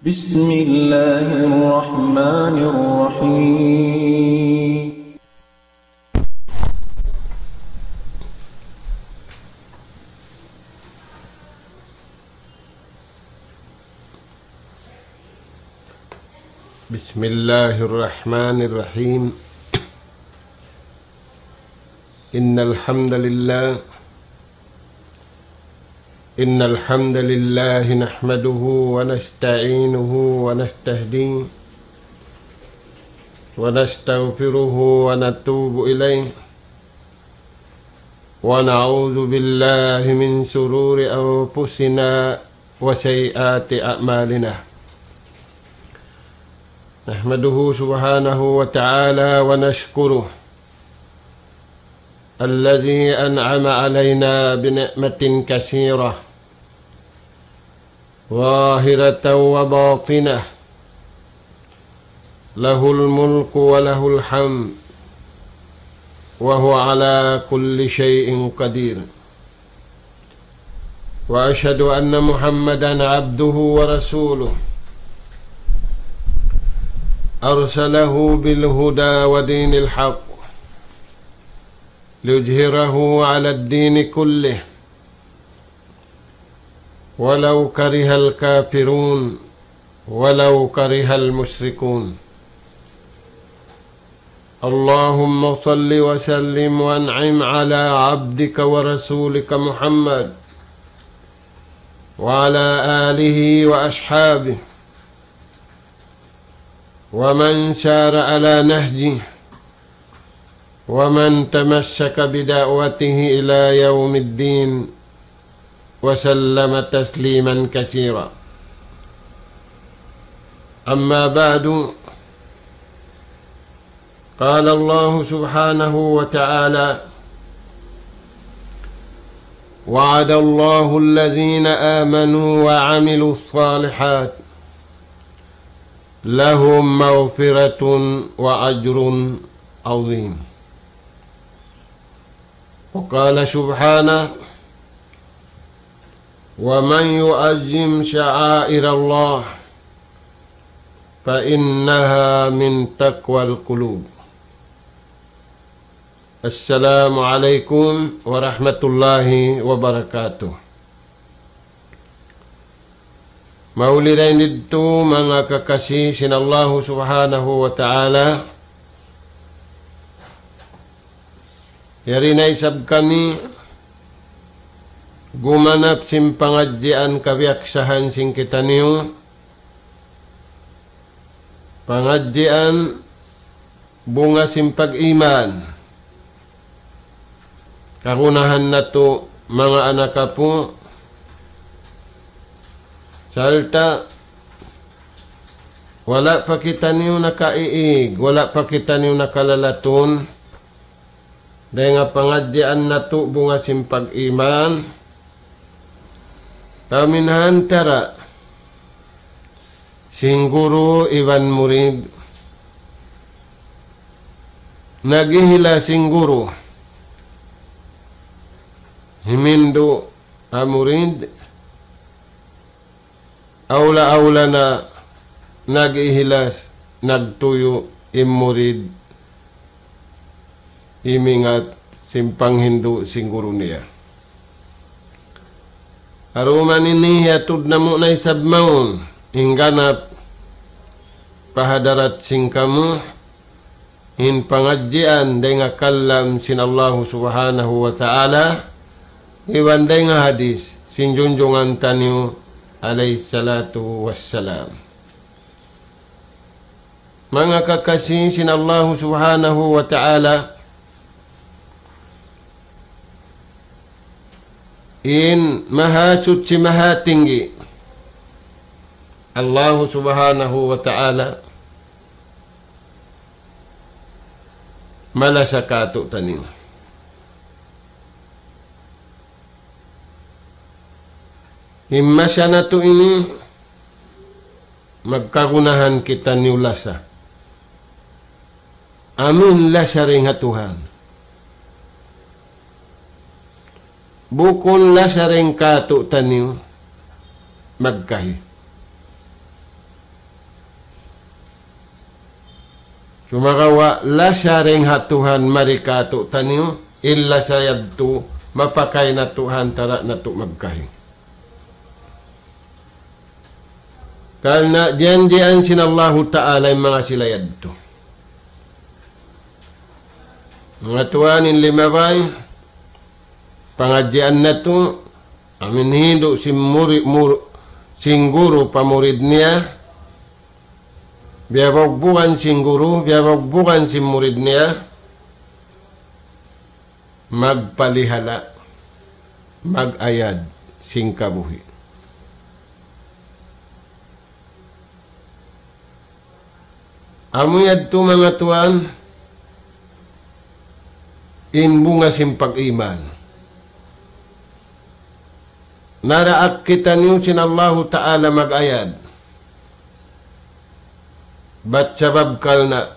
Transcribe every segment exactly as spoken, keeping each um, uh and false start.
بسم الله الرحمن الرحيم. بسم الله الرحمن الرحيم. إن الحمد لله إن الحمد لله نحمده ونستعينه ونستهديه ونستغفره ونتوب إليه، ونعوذ بالله من شرور أنفسنا وسيئات أعمالنا. نحمده سبحانه وتعالى ونشكره الذي أنعم علينا بنعمة كثيرة ظاهرة وباطنة، له الملك وله الحمد، وهو على كل شيء قدير. وأشهد أن محمدا عبده ورسوله، أرسله بالهدى ودين الحق ليظهره على الدين كله ولو كره الكافرون ولو كره المشركون. اللهم صل وسلم وأنعم على عبدك ورسولك محمد وعلى آله وأصحابه ومن سار على نهجه ومن تمسك بدعوته إلى يوم الدين وسلم تسليما كثيرا. أما بعد، قال الله سبحانه وتعالى: وعد الله الذين آمنوا وعملوا الصالحات لهم مغفرة وأجر عظيم. وقال سبحانه: ومن يعظم شعائر الله فإنها من تقوى القلوب. السلام عليكم ورحمة الله وبركاته. Mauli dayn didtu manga kakasi sin Allahu Subhanahu wa Ta'ala. Yari na isab kami gumanap sin pangadjian kabiyaksahan sin kitaniyu, pangadjian bunga sin pag-iman. Kagunahan natu' manga anak apu', sarta' wala' pa kitaniyu nakaiig, wala' pa kitaniyu nakalalatun, dayn ha pangadjian natu' bunga sin pag-iman, amu in ha antara' sin guru iban murid. Nag-ihilas in guru, himindu' ha murid, awla-awla na nag-ihilas, nagtuyu' in murid, himingat sin panghindu' sin guru niya. Aruman ini hiyatud namu' na isab mawn in ganap pa hadarat sin kamu, in pangadjian dayn ha kalam sin Allahu Subhanahu wa Ta'ala, iban dayn ha hadis sin junjungan taniyu alayhi salatu wassalam. Manga kakasi sin Allahu Subhanahu wa Ta'ala, in Mahasuchi Mahatinggi, Allahu Subhanahu wa Ta'ala, malasa kātu'niyu. In masa natu' ini, magkagunahan kitaniyu lasa. Amu in lasa dayn ha Tuhan. Bukun lasa dayn kātu'niyu magkahi. Sumagawa' lasa dayn ha Tuhan mari kātu'niyu, in lasa yadtu mapakay natu' ha antara' natu' magkahi. Karna' janjian sin Allahu Ta'ala in manga sila yadtu. Manga tuwan, in limabay pangadjian natu', amu in hindu' sin muri-, mur-, sin guru pa murid niya, biyabugbugan sin guru, biyabugbugan sin murid niya, magpalihala', mag-ayad sin kabuhi'. Amu yadtu manga tuwan, in bunga sin pag-iman. Naraak kitaniyu sin Allahu Ta'ala mag-ayad. Bat sabab karna'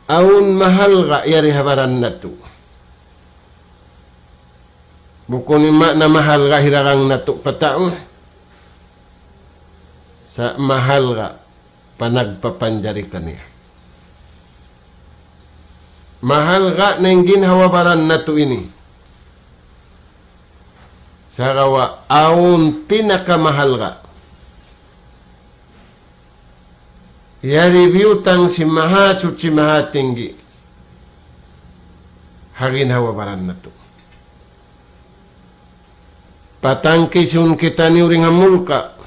awn mahalga' yari ha baran natu'. Bukun in ma'na mahalga' hirarang natu' pa tau. Sa' mahalga' panagpapanjari kaniya. Mahalga' na in ginhawa-baran natu' ini. Sagawa' awn pinakamahalga'. Yari biyutang sin Mahasuchi Mahatinggi ha ginhawa-baran natu'. Patangkisun kitaniyu dayn ha mulka'.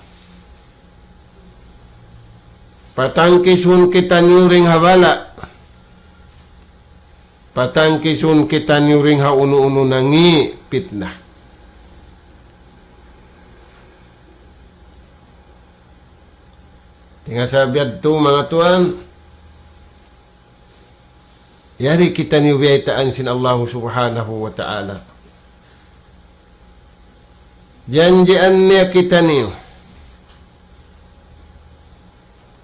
Patangkisun kitaniyu dayn ha bala'. Patangkisun kitaniyu dayn ha unu-unu nangi' pitna. Tinga' sabab yadtu manga tuwan, yari kitaniyu biyaytaan sin Allahu Subhanahu wa Ta'ala. Janjian niya kitaniyu.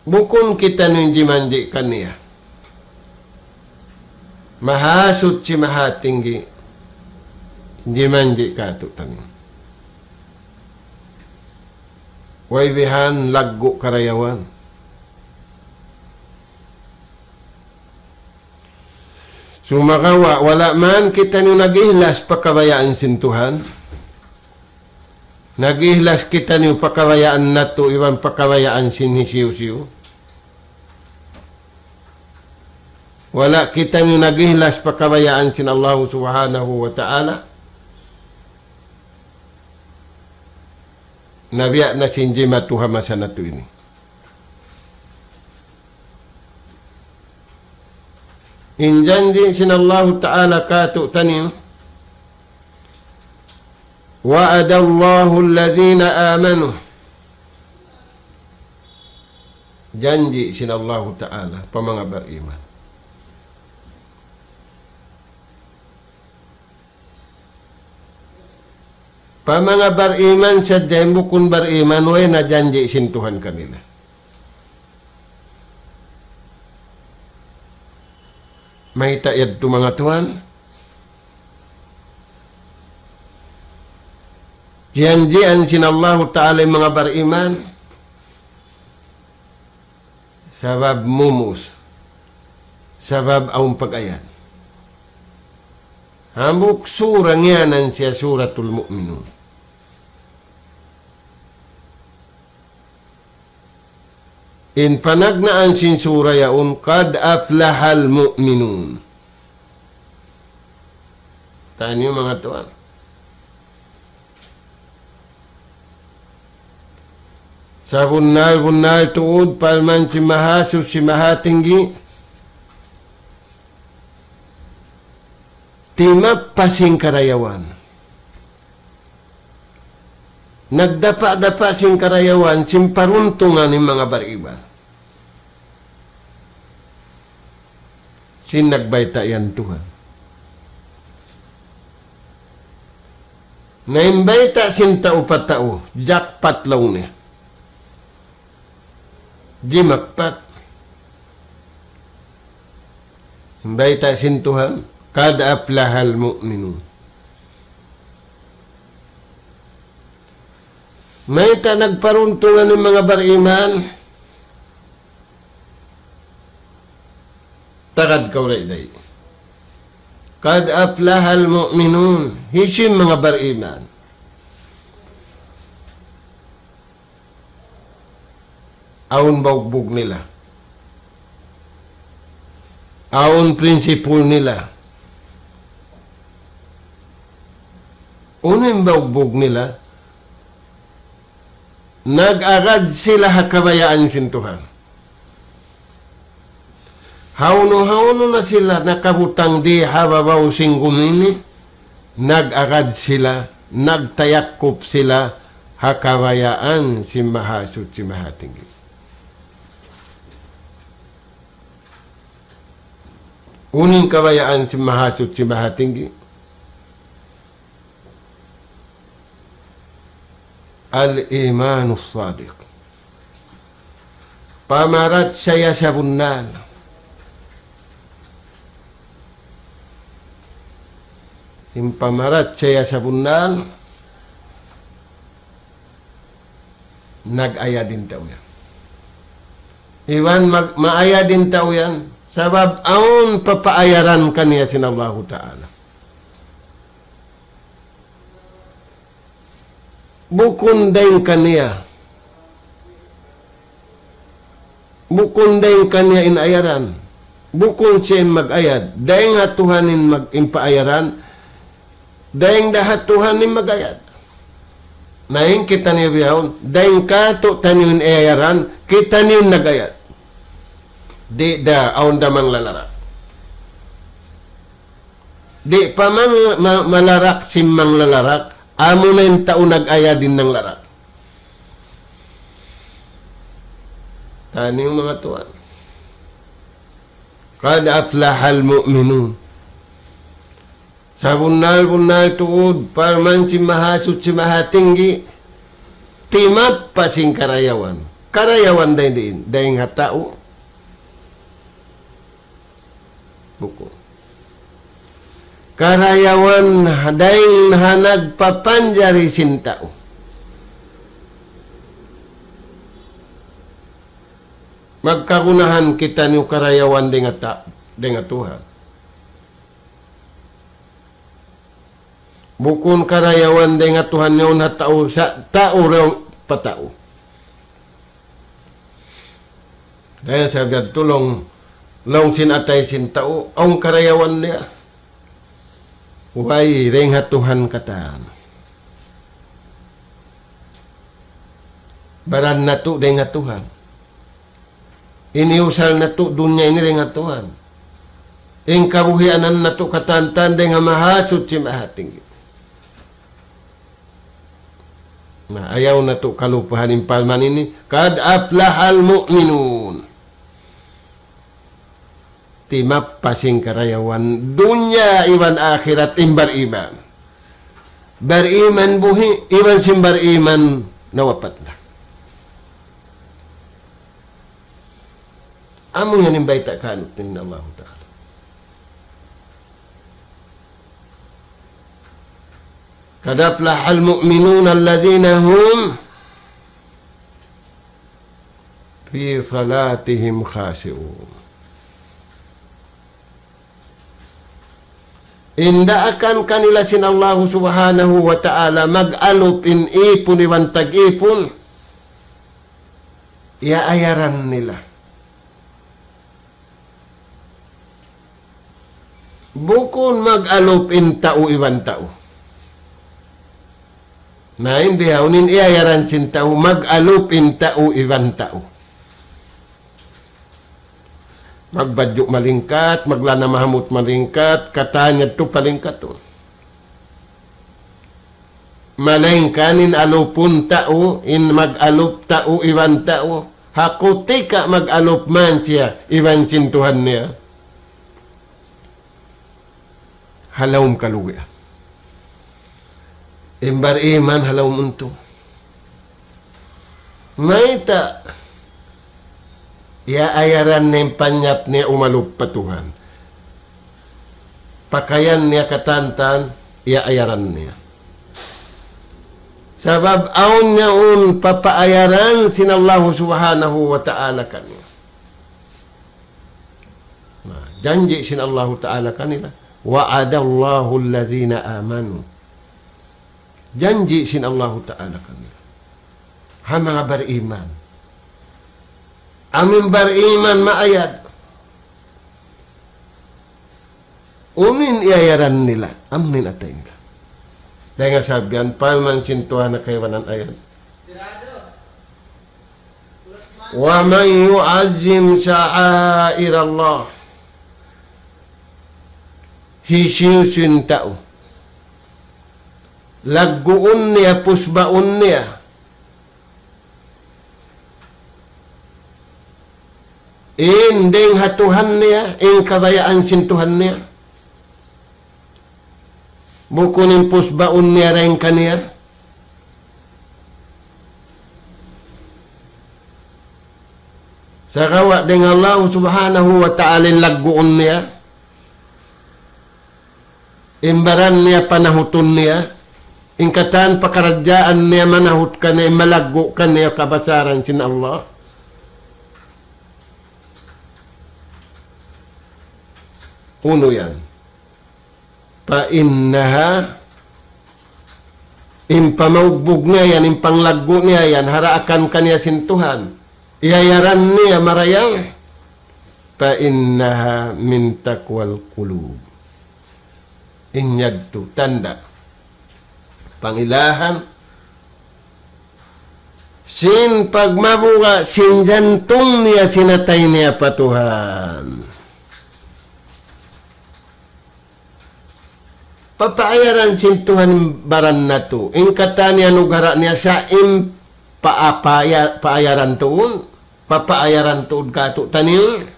Bukun kitaniyu in jimanji' kaniya. Mahasuchi Mahatinggi in jimanji' kātu'niyu. Way bihan laggu' karayawan. Sumagawa', wala' man kitaniyu nag-ihlas pa kabayaan sin Tuhan. Nag-ihlas kitaniyu pa kabayaan natu' iban pa kabayaan sin hisiyu-siyu. Wala' kitaniyu nag-ihlas pa kabayaan sin Allahu Subhanahu wa Ta'ala. Na biya' na sin jimatu ha masa natu' ini. In janji' sin Allahu Ta'ala kātu'niyu, وعد الله الذين آمنوا. Janji' sin Allahu Ta'ala pa manga bariman. Pa manga bariman sadja, in bukun bariman, way na janji' sin Tuhan kanila. Mayta' yadtu manga tuwan? Janjian sin Allahu Ta'ala in manga bariman. Sabab mumus. Sabab awn pag-ayad. Hambuuk sura ngiyanan siya Suratul Mu'minun. In panagnaan sin sura yaun, قد أفلح المؤمنون. Taniyu manga tuwan. Sabunnal-bunnal tuud parman sin Mahasuchi Mahatinggi, timappas in karayawan. Nagdapa'-dapa' sin karayawan, sin paruntungan in manga bariman. Sin nagbayta' yan Tuhan. Na in bayta' sin tau pa tau, jackpot laung niya. Jimakpat. In bayta' sin Tuhan, قد أفلح المؤمنون. Mayta' nagparuntungan in manga bariman? Tagad kaw dayday. قد أفلح المؤمنون. Hisiyu in manga bariman? Awn baugbug nila. Awn prinsipul nila. Unu in baugbug nila? Nag-agad sila ha kabayaan sin Tuhan. Hawnu-hawnu na sila nakabutang di ha babaw sin gumi ini, nag-agad sila, nagtayakup sila ha kabayaan sin Mahasuchi Mahatinggi. Unu in kabayaan sin Mahasuchi Mahatinggi? الإيمان الصادق. Pamarachaya sabunnal. In pamarachaya sabunnal, nag-ayad in tau yan. Iban mag-, maayad in tau yan, sabab awn papaayaran kaniya sin Allahu Ta'ala. Bukun dayn kaniya. Bukun dayn kaniya in ayaran. Bukun siya in mag-ayad. Dayn ha Tuhan in mag-, in paayaran. Dayn da ha Tuhan in mag-ayad. Na in kitaniyu bihaun, dayn kātu'niyu in ayaran, kitaniyu in nag-ayad. Di' da, awn da manglalarak. Di' pa mang-, ma-, malarak sin manglalarak, amuna in tau nag-ayad in nanglarak. Taniyu manga tuwan. قد أفلح المؤمنون. Sabunnal-bunnal tuud, parman sin Mahasuchi Mahatinggi, timappa sin karayawan. Karayawan dayn diin, dayn ha tau. Bukun. Karayawan dayn ha nagpapanjari sin tau. Magkagunahan kitaniyu karayawan dayn ha ta-, dayn ha Tuhan. Bukun karayawan dayn ha Tuhan yaun ha tau sa-, tau raw pa tau. Dayn ha sabab yadtu laung, laung sin atay sin tau, awn karayawan niya. Way, dayn ha Tuhan katan. Baran natu' dayn ha Tuhan. In iyusal natu' dunya ini dayn ha Tuhan. In kabuhianan natu' katantan dayn ha Mahasuchi Mahatinggi. Na, ayaw natu' kalupahan in parman ini, قد أفلح المؤمنون. Timappa sin karayawan dunya iban akhirat in bariman. Bariman buhi', iban sin bariman nawapat na. Amu yan in bayta' kanun sin Allahu Ta'ala. قد أفلح المؤمنون الذين هم في صلاتهم خاشعون. In daakan kanila sin Allahu Subhanahu wa Ta'ala mag-alup in ipun iban tag-ipun, iyaayaran nila. Bukun mag-alup in tau iban tau. Na in bihaun in iyaayaran sin tau, mag-alup in tau iban tau. Magbadju' malingkat, maglana mahamut malingkat, katan yadtu palingkat tuud. Malaingkan in alupun tau, in mag-alup tau iban tau, ha kutika mag-alup man siya iban sin Tuhan niya, ha lawm kalugian. In bariman ha lawm untung. Mayta'? Iyaayaran niya in panyap niya umalup pa Tuhan. Pakayan niya katantan, iyaayaran niya. Sabab awn niya un papaayaran sin Allahu Subhanahu wa Ta'ala kaniya. Na, Janji' sin Allahu Ta'ala kanila. وعد الله الذين آمنوا. Janji' sin Allahu Ta'ala kanila. Ha manga bariman. Amu in bariman maayad. Unu in iyayaran nila, amu in atay nila. Dayn ha sabab yan, parman sin Tuhan ha kaibanan ayat. ومن يعظم شعائر الله. Hisiyu-siyu in tau lagguun niya, pusbaun niya in dayn ha Tuhan niya, in kabayaan sin Tuhan niya. Bukun in pusbaun niya dayn kaniya. Sagawa' dayn ha Allah Subhanahu wa Ta'ala in lagguun niya. In baran niya panahutun niya, in katan pakaradjaan niya manahut kaniya, malaggu' kaniya kabasaran sin Allah. Unu yan? فإنها, in pamaugbug niya yan, in panglaggu' niya yan, ha daakan kaniya sin Tuhan. Iyayaran niya marayaw. فإنها من تقوى القلوب. In yadtu tanda', pangilahan, sin pagmabuga' sin jantung niya, sin atay niya pa Tuhan. Papaayaran sin Tuhan in baran natu'. In katan iyanugara' niya sa' in pa-, paaya-, paayaran tuud, papaayaran tuud kātu'niyu.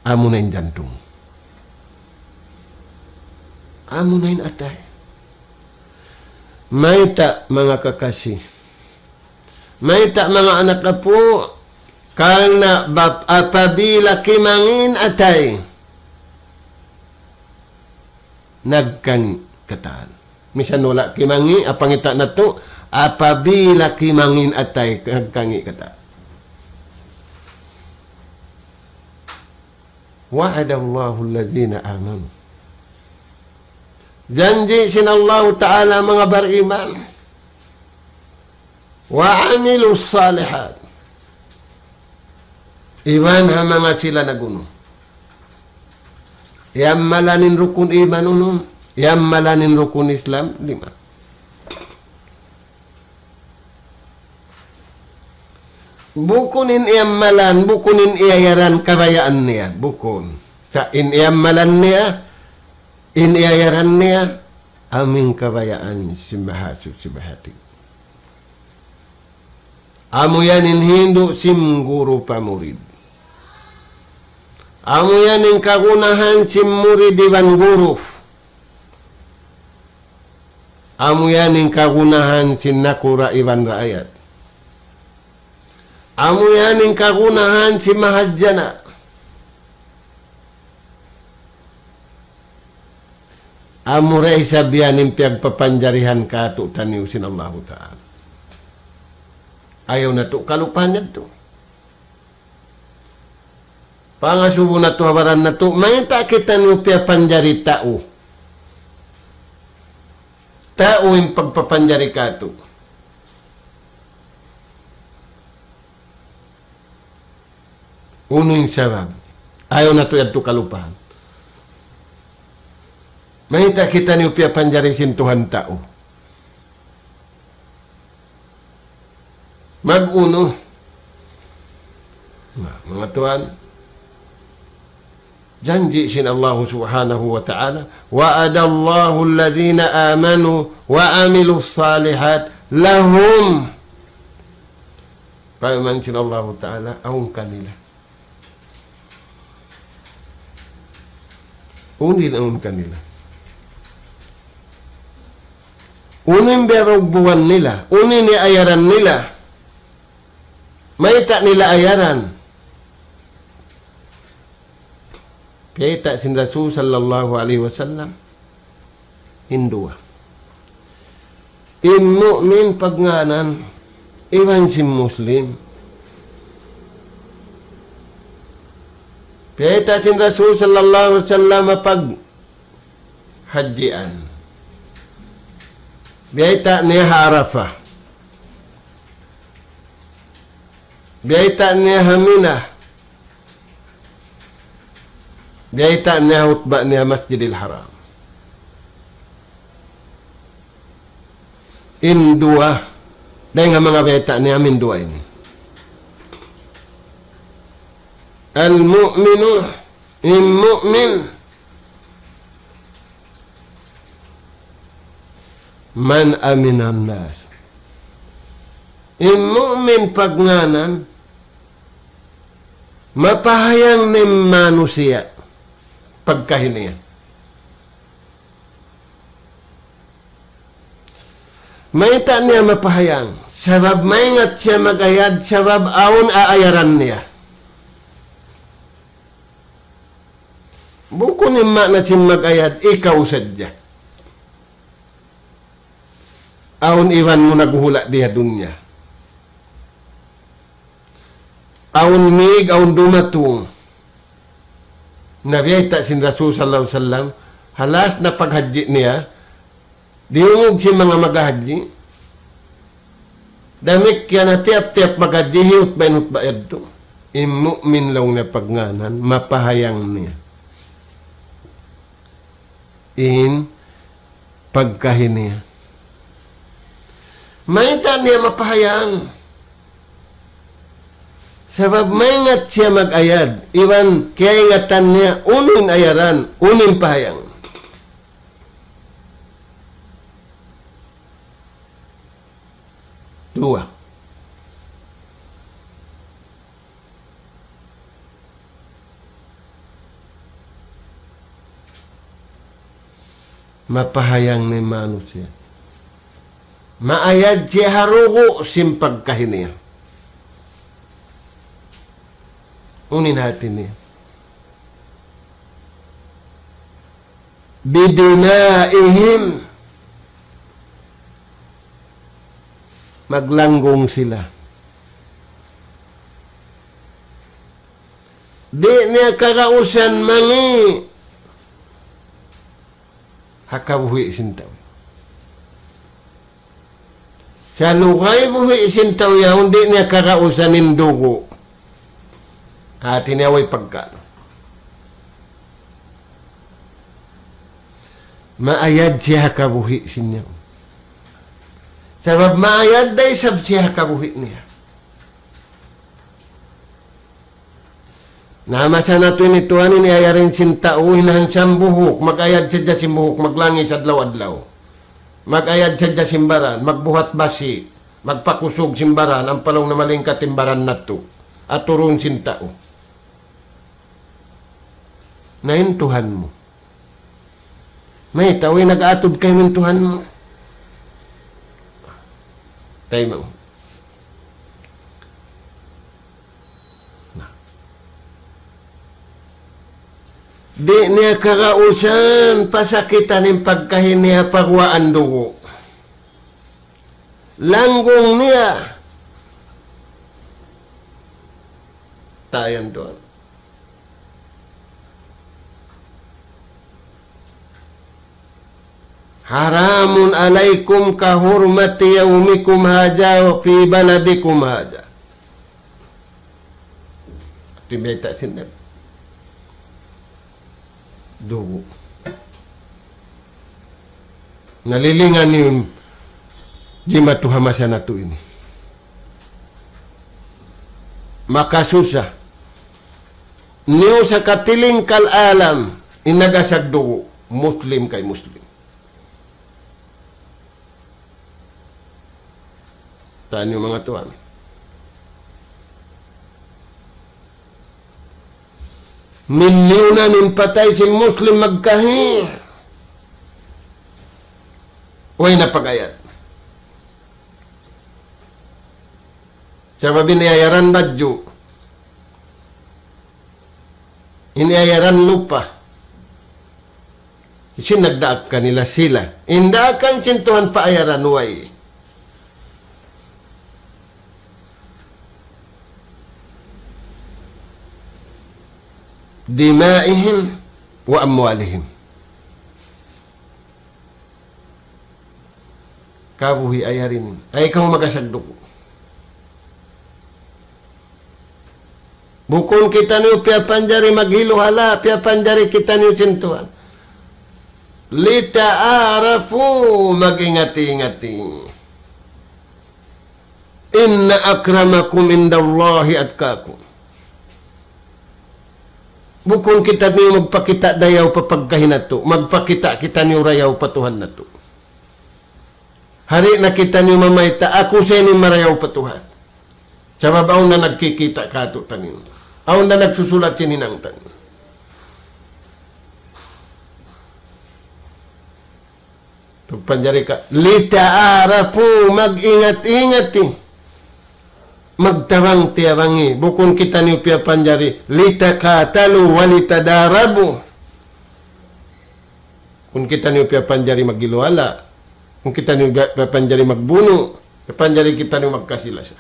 Amuna in jantung. Amuna in atay. Mayta' manga kakasi. Mayta' manga anak apu', karna' bab apabila kimangi' in atay, nagkangi' katan. Misan wala' kimangi', apangita' natu', apabila kimangi' in atay, nagkangi' katan. وعد الله الذين آمنوا. Janji' sin Allahu Ta'ala manga bariman. وعملوا الصالحات. Iban ha manga sila nagunu. Iyammalan in rukun iman unum. Iyammalan in rukun Islam lima. Bukun in iyammalan, bukun in iyayaran kabayaan niya, bukun. Sa' in iyammalan niya, in iyayaran niya, amu in kabayaan sin Mahasuchi Mahatinggi. Amu yan in hindu' sin guru pa murid. Amu yan in kagunahan sin murid iban guru. Amu yan in kagunahan sin nakura' iban raayat. Amu yan in kagunahan sin mahadjana'. Amura isab yan in piyagpapanjarihan kātu'niyu sin Allahu Ta'ala. Ayaw natu' kalupahan yadtu. Pangasubu natu' ha baran natu', mayta' kitaniyu piyapanjari tau. Tau in pagpapanjari kātu'. Unu in sabab? Ayaw natu' yadtu kalupahan. Mayta' kitaniyu piyapanjari sin Tuhan tau. Mag-unu? Na, manga tuwan, janji' sin Allahu Subhanahu wa Ta'ala, وعد الله الذين آمنوا وعملوا الصالحات لهم. Parman sin Allahu Ta'ala, awn kanila. Unu in awn kanila? Unu in biyaugbugan nila? Unu in iyayaran nila? Mayta' nila ayaran? Kiyita' sin Rasul sallallahu alayhi wasallam in duwa. In mu'min pagngānan, iban sin Muslim. Biyayta' sin Rasul sallallahu alayhi wasallam paghajjian. Biyayta' niya ha Arafah. Biyayta' niya ha Mina. Biyayta' niya ha hutba' niya Masjidil Haram. In duwa, dayn ha manga biyayta' niya in duwa ini. المؤمن, in mu'min, من أمن الناس. In mu'min pagngānan, mapahayang in manusiya' pagkahi niya. Mayta' niya mapahayang? Sabab maingat siya mag-ayad, sabab awn aayaran niya. Bukun in maana sin mag-ayad, ikaw sadja. Awn iban mu naghuhula' di ha dunya. Awn mīg, awn dumatung. Na biyayta' sin Rasul sallallahu alayhi wasallam, ha last na paghajji niya, diyungug sin manga maghahajji. Damikkiyan ha tiyap-tiyap maghajji, hiyutba' in hutba' yadtu. In mu'min laung niya pagngānan, mapahayang niya in pagkahi niya. Mayta' niya mapahayang? Sabab maingat siya mag-ayad, iban kiyaingatan niya unu in ayaran, unu in pahayang. Duwa. Mapahayang in manusiya'. Maayad siya ha dugu' sin pagkahi niya. Unu in hāti niya? بدمائهم. Maglanggung sila. Di' niya kagausan mangi' ha kabuhi' sin tau. Sa' lugay buhi' sin tau yaun, di' niya kagausan in dugu'. Hāti niya way pagka. Maayad siya ha kabuhi' sin yaun. Sabab maayad da isab siya ha kabuhi' niya. Na masa natu' ini tuwan, in ayaran sin tau, in hansan buhuk, mag-ayad sadja sin buhuk, maglangis adlaw-adlaw. Mag-ayad sadja sin baran, magbuhat basi', magpakusug sin baran, ampa laung na malingkat in baran natu'. Aturun sin tau. Na in Tuhan mu. Mayta' way nag-atud kaymu in Tuhan mu? Taymaun. Na. Di' niya kagausan pasakitan in pagkahi niya pa guwaan dugu'. Langgung niya. Tayan tuwan. حرام عليكم كحرمة يومكم هذا في بلدكم هذا. Ati biyayta' sin Nabi. Dugu'. Nalilingan niyu in jimatu ha masa natu' ini. Makasusa. Niyu sa katilingkal alam, in nagasag dugu', Muslim kay Muslim. Taniyu manga tuwan. Milyunan in patay sin Muslim magkahi. Way na pag-ayad. Sabab in ayaran badju'. In ayaran lupa. Hisiyu in nagdaak kanila? Sila. In daakan sin Tuhan pa ayaran way. دمائهم وأموالهم. Kabuhi' ayarin. Ay kamu magasagduk. Bukun kitaniyu piyapanjari maghiluhala', piyapanjari kitaniyu sin Tuhan. لتعارفوا, mag-ingati-ingati. إن أكرمكم عند الله أتقاكم. Bukun kitaniyu magpakita' dayaw pa pagkahi natu', magpakita' kitaniyu rayaw pa Tuhan natu'. Di' na kitaniyu mamayta', aku sa ini marayaw pa Tuhan. Sabab awn na nagkikita' kātu'niyu. Awn na nagsusulat sin hinang taniyu. Pagpanjari ka, لتعارفوا, mag-ingat-ingati. Magtabang-tiyabangi. Bukun kitaniyu piyapanjari, لتقاتلوا ولتضاربوا. Bukun kitaniyu piyapanjari maghiluhala'. Bukun kitaniyu piyapanjari magbunu'. Piyapanjari kitaniyu magkasi-lasa.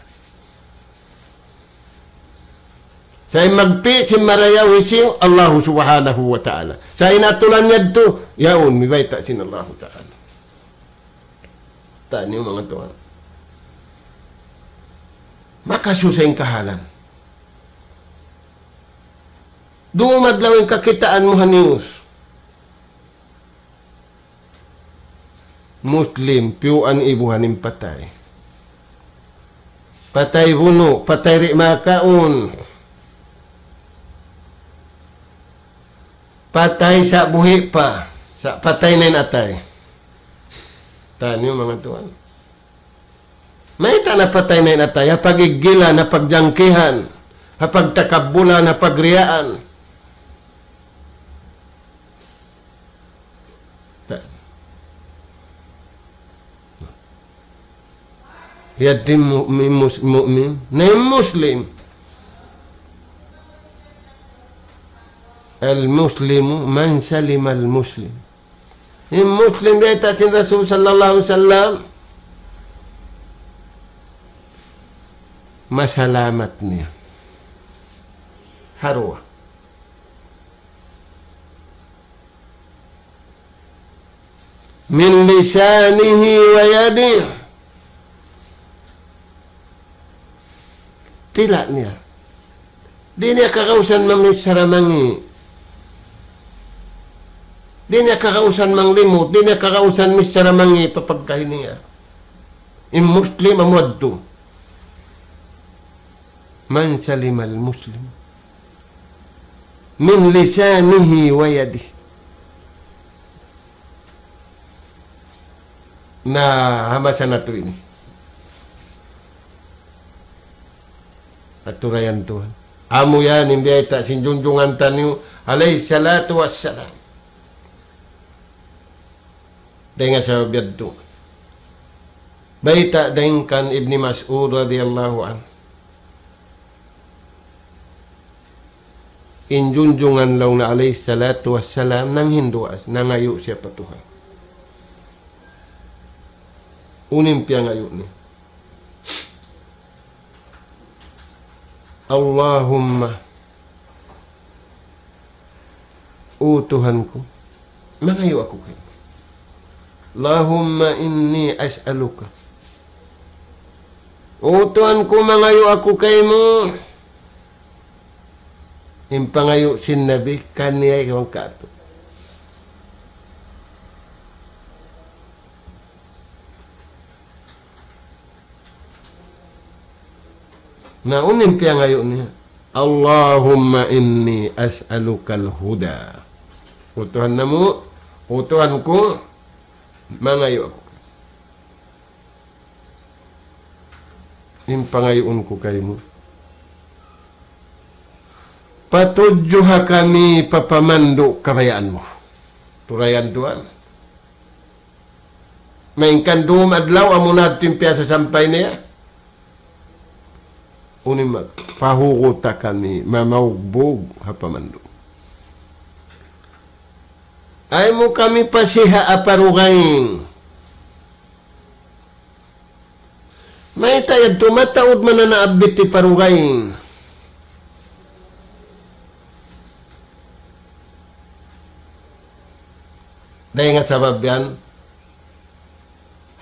Sa' in magpi' sin marayaw hisiyu, Allahu Subhanahu wa Ta'ala. Sa' in aturan yadtu, yaun, mibayta' sin Allahu Ta'ala. Taniyu manga tuwan. Makasusa in kahalan. Dumadlaw in kakitaan mu ha news. Muslim, piyuan ibuhan in patay. Patay bunu', patay di' makaun. Patay sa' buhi' pa, sa' patay na in atay. Taniyu manga tuwan. Mayta' na patay na in atay, ha pagiggilan, ha pagjangkihan, ha pagtakabbulan, ha pagriyaan. Ta-, yadtu in mu-, in mus-, mu'min, na in Muslim. المسلم من سلم المسلم. In Muslim, bayta' sin Rasul sallallahu alayhi wasallam, masalamat niya ha duwa. من لسانه ويده. Dila' niya. Di' niya kagausan mamichara mangi'. Di' niya kagausan manglimut. Di' niya kagausan michara mangi' pa pagkahi niya. In Muslim amu yadtu. من سلم المسلم من لسانه ويده. Na, ha masa natu' ini. Aturayan Tuhan. Amu yan in biyayta' sin junjungan taniyu alayhi salatu wassalam. Dayn ha sabab yadtu. Bayta' dayn kan Ibni Mas'ud radiyallahu anhu. In junjungan laung niya alayhi salatu wassalam nanghinduas, nangayu' siya pa Tuhan. Unu in piyangayu' niya? اللهم, O Tuhan ku, mangayu' aku kaymu. اللهم إني أسألك. O Tuhan ku, mangayu' aku kaymu. In pangayu' sin Nabi, kaniya iban kātu'. Na unu in piyangayu' niya? اللهم إني أسألك الهدى. O Tuhan namu', O Tuhan ku, mangayu' aku. In pangayuun ku kaymu, patudjuha kami pa pamandu' kabayaan mu. Turayan Tuhan. Malayngkan dum adlaw amu na yadtu in piyasasampay niya. Unu in mag-, pahuguta kami, mamaugbug ha pamandu'. Ayaw mu kami pasiha'a pa dugaing. Mayta' yadtu mataud mananaabbit pa dugaing. Dayn ha sabab yan,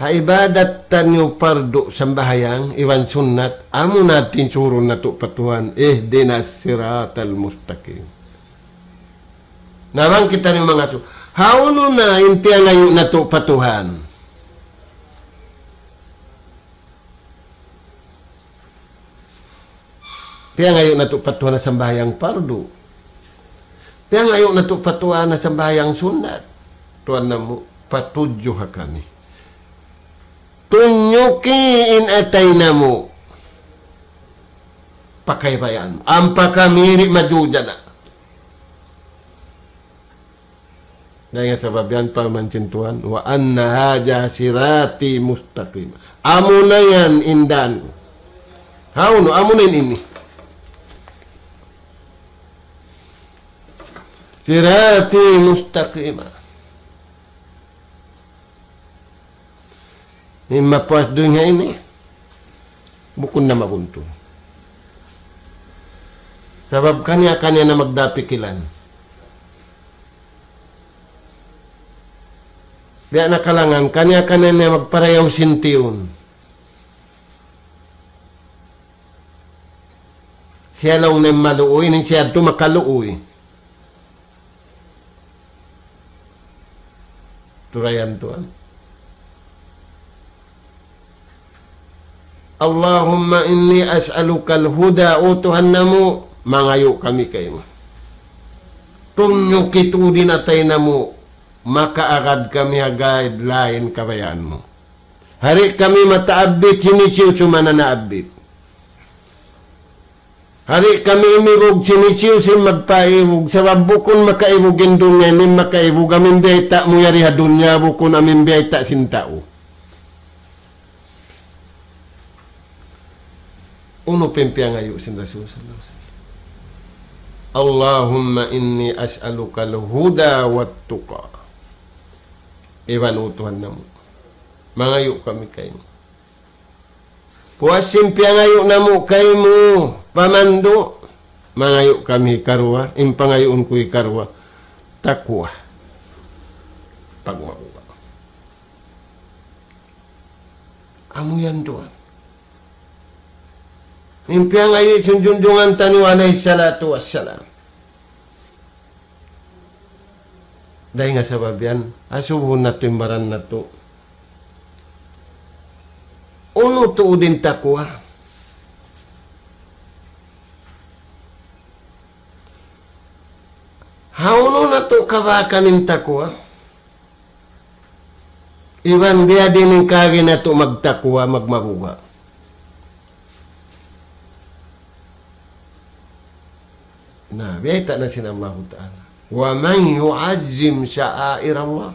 ha ibadat taniyu pardu sambahayang iban sunnat, amu na in surun natu' pa Tuhan, اهدنا الصراط المستقيم. Na bang kitaniyu mangasubu, hawnu na in piyangayu' natu' pa Tuhan? Piyangayu' natu' pa Tuhan na sambahayang pardu. Piyangayu' natu' pa Tuhan na sambahayang sunnat. Tuwan namu', patudju ha kami. Tunjuki in atay namu'. Pakaybayaan. Ampa kami di' majuja na. Dayn ha sabab yan parman sin Tuhan, وأن هذا صراطي مستقيما. Amuna yan in dan ku. Hawnu, amuna in ini. صراطي مستقيما. In mapuas dunya ini, bukun na mabuntul. Sabab kaniya-kaniya na magdapikilan. Biya' na kalangan, kaniya-kaniya na magparayaw sin tiyun. Siya laung na maluuy, in siya tu makaluuy. Turayan Tuhan. اللهم إني أسألك الهدى, O Tuhan namu', mangayu' kami kaymu. Tunjuki tuud in atay namu', makaagad kami ha guideline kabayaan mu. Di' kami mataabbit, hisiyu-siyu man naabbit. Di' kami imibug sin hisiyu-siyu in magpaibug, sabab bukun makaibug in dunya ini, makaibug amin biyayta' mu yari ha dunya, bukun amin biyayta' sin tau. Unu pa in piyangayu' sin Rasul sallallahu alayhi wasallam? اللهم إني أسألك الهدى والتقى. Iban, O Tuhan namu', mangayu' kami kaymu. Puas sin piyangayu' namu' kaymu, pamandu', mangayu' kami hikaruwa, in pangayuun ku hikaruwa, taqwa. Pagmabuga'. Amu yan tuwan. In piyangayu' sin junjungan taniyu alayhi salatu wassalam. Dayn ha sabab yan, asubuhun natu' in baran natu'. Unu tuud in taqwa? Hawnu natu' kabakan in taqwa? Iban biyadiin in kaagi natu' magtaqwa, magmabuga'. Na, biyayta' na sin Allahu Ta'ala. ومن يعظم شعائر الله.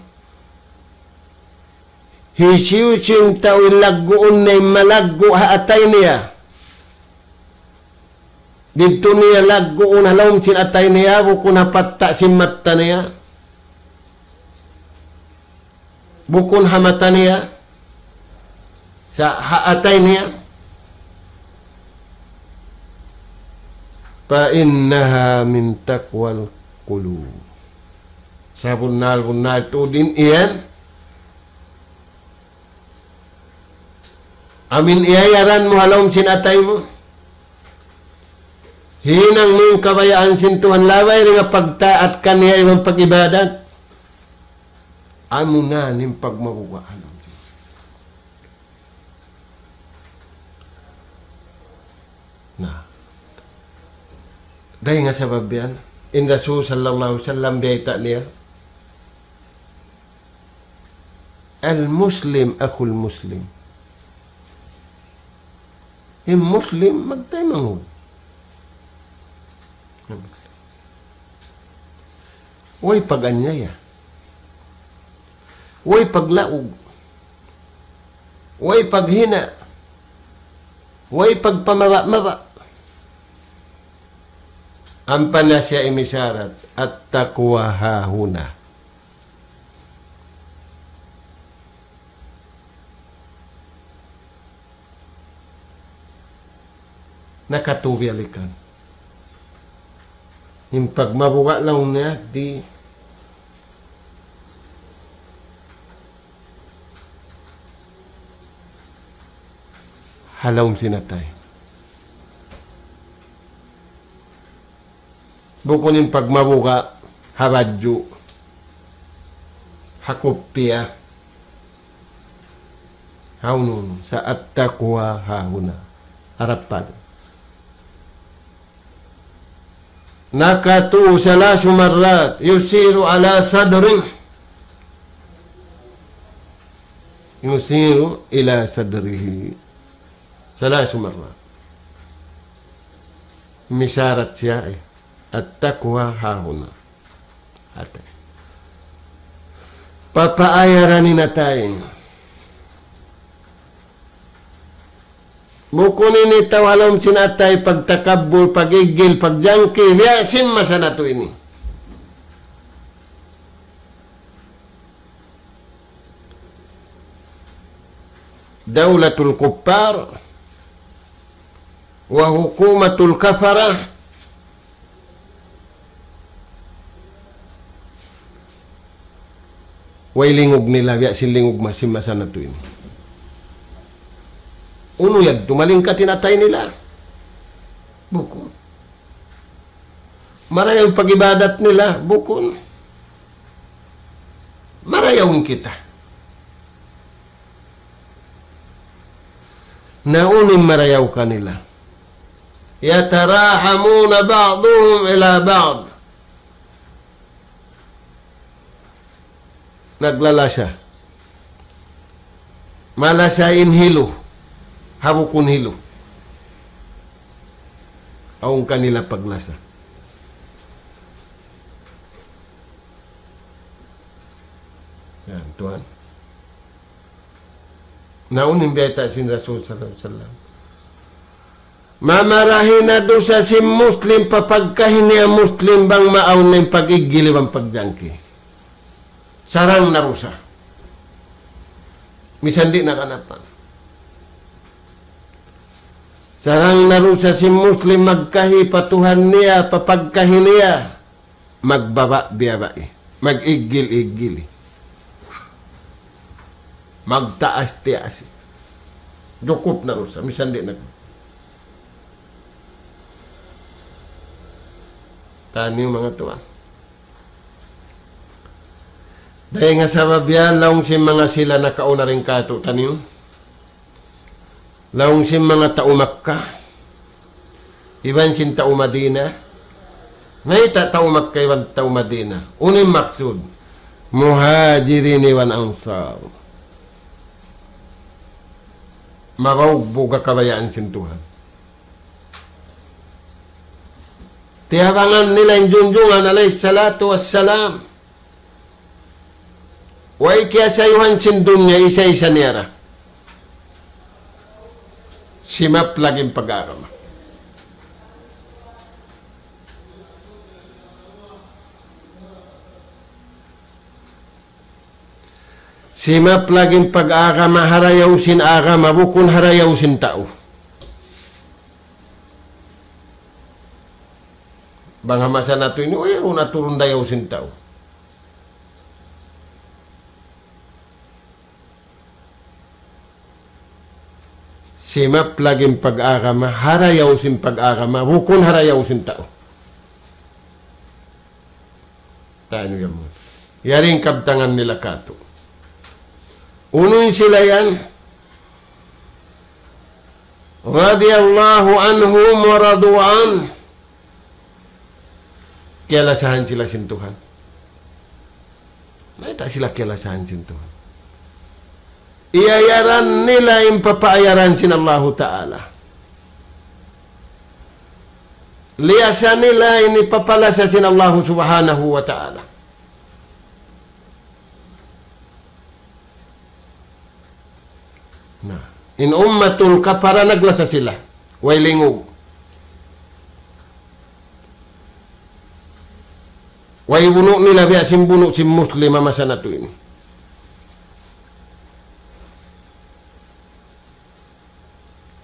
Hisiyu-siyu in tau in lagguun niya in malaggu' ha atay niya. Didtu niya lagguun ha lawm sin atay niya, bukun ha patta' sin matta niya. Bukun ha mata niya, sa' ha atay niya. فإنها من تقوى القلوب. Sabunnal-bunnal tuud in yan. Amu in iyayaran mu ha lawm sin atay mu. Hinang mu in kabayaan sin Tuhan, labay dayn ha pagtaat kaniya iban pag-ibadat. Amu na in pagmabugaan. Na. Dayn ha sabab yan, in Rasul sallallahu alayhi wasallam biyayta' niya, المسلم أخو المسلم. In Muslim, magtaymanghud. Way pag-anyaya. Way paglaug. Way paghina'. Way pagpamaba'-maba'. Ampa na siya imisarat, التقوى ها هنا. Nakatubiyalikan. In pagmabuga' laung niya, di' di' ha lawm sin atay. Bukun in pagmabuga' ha badju', ha kupiya, ha unu-unu. Sa التقوى ها هنا. Harap pa. Nakatu ثلاث مرات يشير على صدره. يشير إلى صدره ثلاث مرات. Misarat siya, eh. التقوى ها هنا. Atay. Papaayaran in atay. Bukun ini tau ha lawm sin atay pagtakabbul, pag-iggil, pagjangki, biya' sin masa natu' ini. دولة الكفار وحكومة الكفرة. Way lingug nila, biya' sin lingug ma-, sin masa natu' ini. Unu yadtu, malingkat in atay nila? Bukun. Marayaw in pag-ibadat nila? Bukun. Marayaw in kita. Na unu in marayaw kanila? يتراحمون بعضهم إلى بعض. Naglalasa. Malasa in hilu ha bukun hilu. Awn kanila paglasa. Yan, tuwan. Na unu in bayta' sin Rasul sallallahu alayhi wasallam? Mamarahi na dusa sin Muslim pa pagkahi niya Muslim bang maawn na in pag-iggil iban pagjangki. Sarang na dusa. Misan di' na kanapa. Sarang na dusa sin Muslim magkahi pa Tuhan niya, pa pagkahi niya. Magbaba'-biyaba'i, mag-iggil-iggili, magtaas-tiyaasi. Jukup na dusa, misan di' na. Taniyu manga tuwan. Dayn ha sabab yan, laung sin manga sila nakauna dayn kātu', taniyu. Laung sin manga tau Makkah, iban sin tau Madina. Mayta' tau Makkah iban tau Madina? Unu in maksud? Muhajirin iban Ansar. Mabaug-bug ha kabayaan sin Tuhan. Tiyabangan nila in Junjungan alayhi salatu wassalam. Way kiyasayuhan sin dunya, isa-isa niya ra. Simaplag in pag-agama. Simaplag in pag-agama, harayaw sin agama, bukun harayaw sin tau. Bang ha masa natu' ini, wayruun na turun dayaw sin tau. Simaplag in pag-agama, harayaw sin pag-agama, bukun harayaw sin tau. Taniyu yan mu. Yari in kabtangan nila kātu'. Unu in sila yan? رضي الله عنهم ورضوا عنه. Kiyalasahan sila sin Tuhan. Mayta' sila kiyalasahan sin Tuhan? Iyayaran nila in papaayaran sin Allahu Ta'ala. Liyasa nila in hipapalasa sin Allahu Subhanahu wa Ta'ala. Na, in ummatul kafara naglasa sila. Way lingug. Way bunu' nila biya' sin bunu' sin Muslim ha masa natu' ini.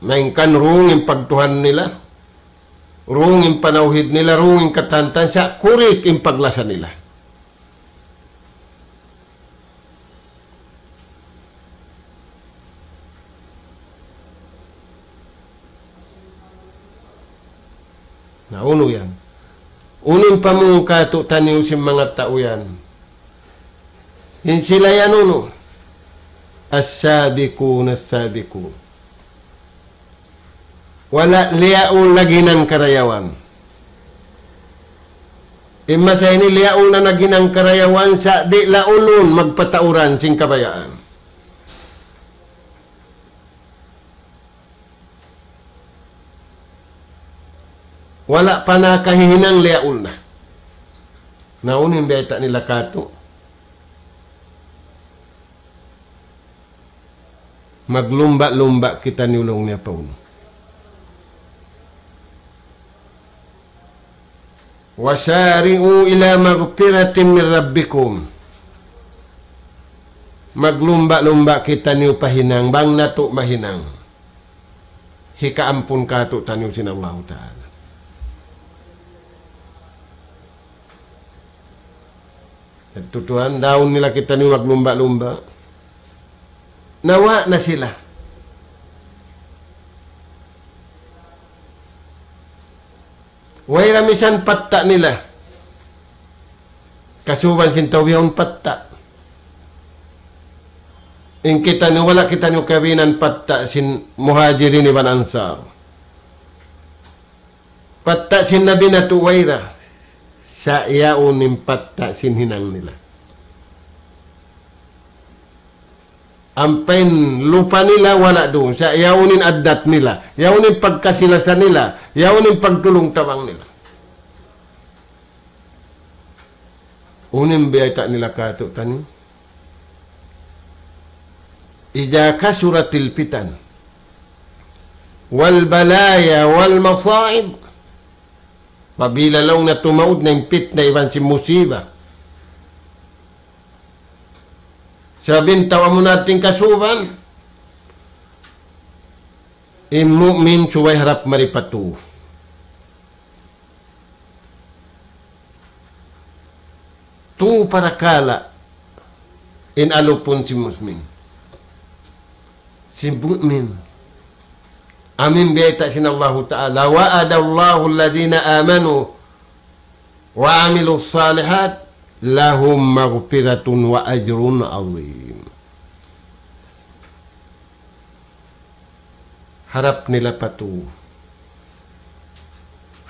Malayngkan wrong in pagtuhan nila, wrong in panawhid nila, wrong in katantan, sa' correct in paglasa nila. Unu yan? Unu in pamung kātu'niyu sin manga tau yan? In sila yan unu? As-sabiqun, as-sabiqun. Wala' liyaul naghinang karayawan. In masa ini liyaul na naghinang karayawan, sa' di' laulun magpatauran sin kabayaan. Wala' pa nakahihinang, liyaul na. Na unu in bayta' nila kātu'? Maglumba'-lumba' kitaniyu laung niya pa unu. وسارعوا إلى مغفرة من ربكم. Maglumba'-lumba' kitaniyu pa hinang, bang natu' mahinang hikaampun kātu'niyu sin Allahu Ta'ala. Yadtu tuwan, daun nila kitaniyu maglumba'-lumba'. Nawa' na sila. Way ra misan patta' nila. Kasuban sin tau bihaun patta'. In kitaniyu, wala' kitaniyu kawinan patta' sin Muhajirin iban Ansar. Patta' sin Nabi natu' way ra. Sa' yaun in patta' sin hinang nila. Ampa in lupa nila wala' duun. Sa' yaun in addat nila. Yaun in pagkasi-lasa nila. Yaun in pagtulung-tabang nila. Unu in bayta' nila kātu'niyu? إذا كثرت الفتن والبلايا والمصائب. Apabila laung niya tumaud na in pitna iban sin musiba. Sabab in tau amu na in kasuban, in mu'min subay harap mari pa tū. Tū parakala' in alupun sin muslimin. Sin mu'min. Amu in bayta' sin Allahu Ta'ala, وعد الله الذين آمنوا وعملوا الصالحات لهم مغفرة وأجر عظيم. Harap nila pa tū.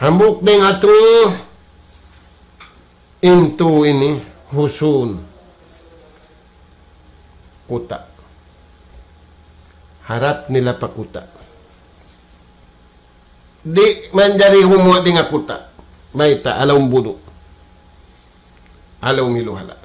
Hambuuk dayn ha tū, in tū ini husun. Kuta'. Harap nila pa kuta'. Di' manjari gumuwa' dayn ha kuta'. Mayta', ha lawm budu'. Ha lawm hiluhala'.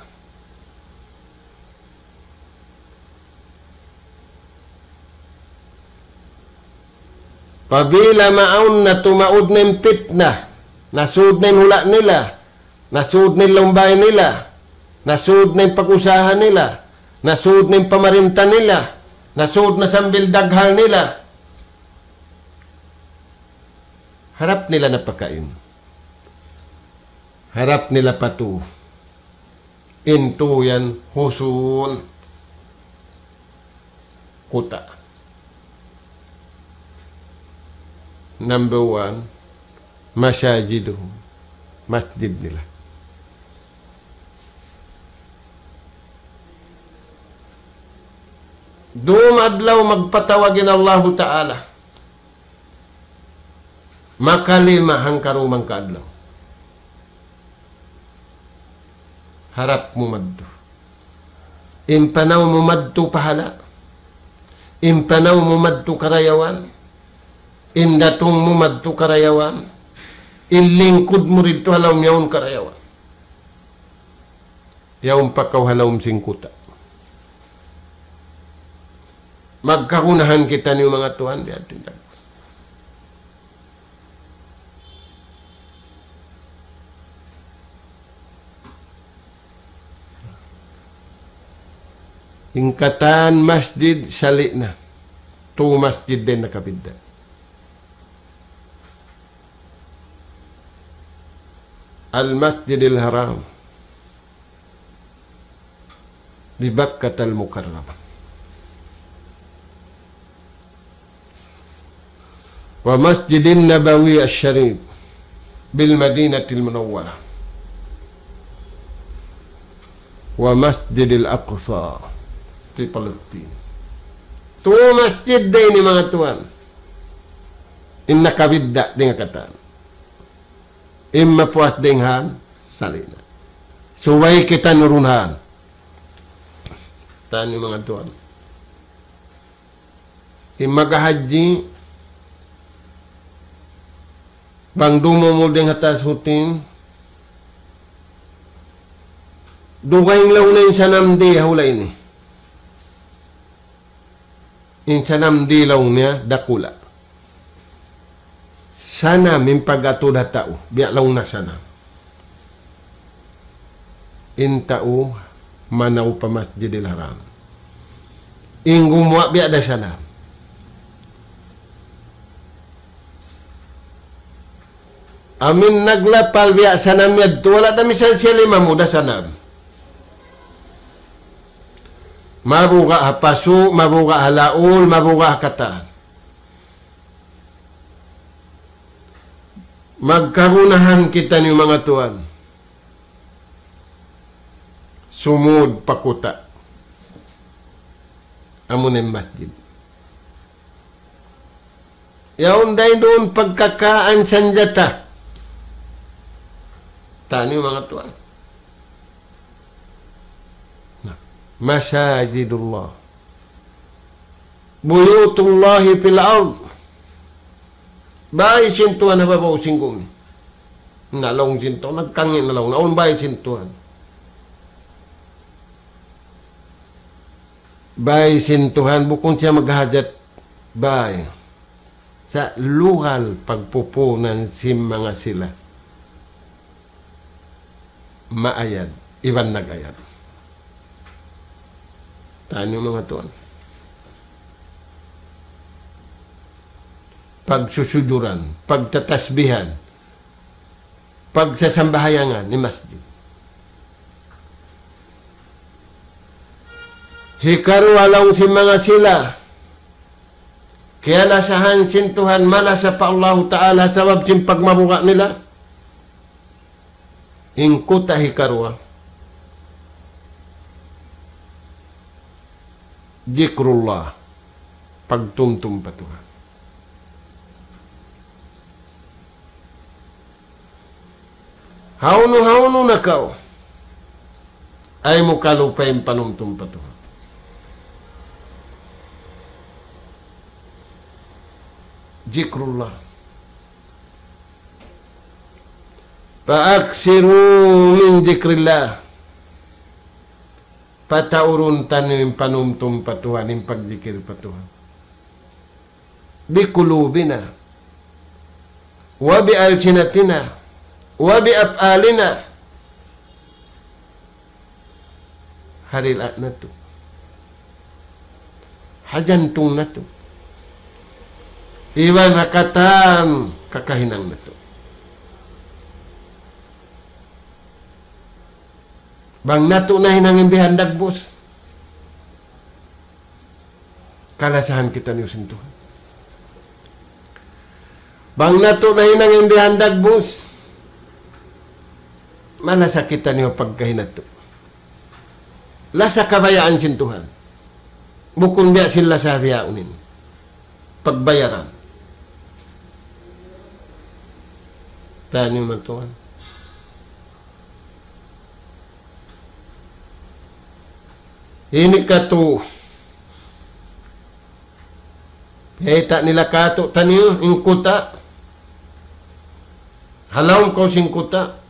Apabila maawn na tumaud na in pitna, nasud na in hula' nila, nasud na in lawm bāy nila, nasud na in pag-usaha nila, nasud na in pamarinta nila, nasud na sambil daghal nila, harap nila na pakain. Harap nila pa tū. In tū yan husun. Kuta'. Number one, masajiduhum. Masjid nila. Dum adlaw magpatawag in Allahu Ta'ala. Makalima hangkaruman ka adlaw. Harap mu madtu. In panaw mu madtu pahala'. In panaw mu madtu karayawan. In datung mu madtu karayawan. In lingkud mu didtu ha lawm yaun karayawan. Yaun pa kaw ha lawm sin kuta'. Magkagunahan kitaniyu manga tuwan di' atu. In katan masjid sali' na. Tū masjid dayn nakabidda'. Al-Masjidil Haram. Bi Bakkatal Mukarramah. Wa Masjidin Nabawi Asy-Syarif. بالمدينة المنورة ومسجد الأقصى في فلسطين. Tu masjid da ini manga tuwan. In nakabidda' dayn ha katan. In mapuas dayn ha salina. Subay kita nurun han. Tani manga tuwan. In maghahajji, bang dumumul dayn ha taas huting, dugaing laung niya in sanam di ha hula' ini. In sanam di laung niya dakula'. Sanam in pag-atud ha tau, biya' laung niya sanam. In tau manaw pa Masjidil Haram. In gumuwa' biya' da sanam. Amu in naglapal biya' sanam yadtu, wala' da misan siya limamud ha sanam. Mabuga' ha pasu', mabuga' ha laul, mabuga' ha katan. Magkagunahan kitaniyu manga tuwan. Sumud pa kuta'. Amu na in masjid. Yaun da isab duun pagkakaan sanjata. Taniyu manga tuwan. Na, مساجد الله. بيوت الله في الأرض. Bāy sin Tuhan ha babaw sin gumi. Na laung sin tau, nagkangi' na laung, awn bāy sin Tuhan. Bāy sin Tuhan, bukun siya maghajat bāy. Sa' lugal pagpupunan sin manga sila maayad iban nag-ayad. Taniyu manga tuwan. Pagsusujuran, pagtatasbihan, pagsasambahayangan in masjid. Hikaruwa laung sin manga sila, kiyalasahan sin Tuhan, malasa pa Allahu Ta'ala sabab sin pagmabuga' nila. In kuta' hikaruwa, ذكر الله, pagtumtum pa Tuhan. Hawnu-hawnu na kaw, ayaw mu kalupahi in panumtum pa Tuhan. ذكر الله. فأكثروا من ذكر الله. Pataurun taniyu in panumtum pa Tuhan, in pagdikir pa Tuhan. بقلوبنا وبألسنتنا وبأفعالنا. Ha dila' natu'. Ha jantung natu'. Iban ha katan kakahinang natu'. Bang natu' nahinang in bihan dagbus, kalasahan kitaniyu sin Tuhan. Bang natu' nahinang in bihan dagbus, malasa kitaniyu pagkahi natu'. Lasa kabayaan sin Tuhan. Bukun biya' sin lasa bihaun ini. Pagbayaran. Taniyu manga tuwan. Ini katu'. Hita' nila katu' taniyu, in kuta'. Ha lawm kaw sin kuta'.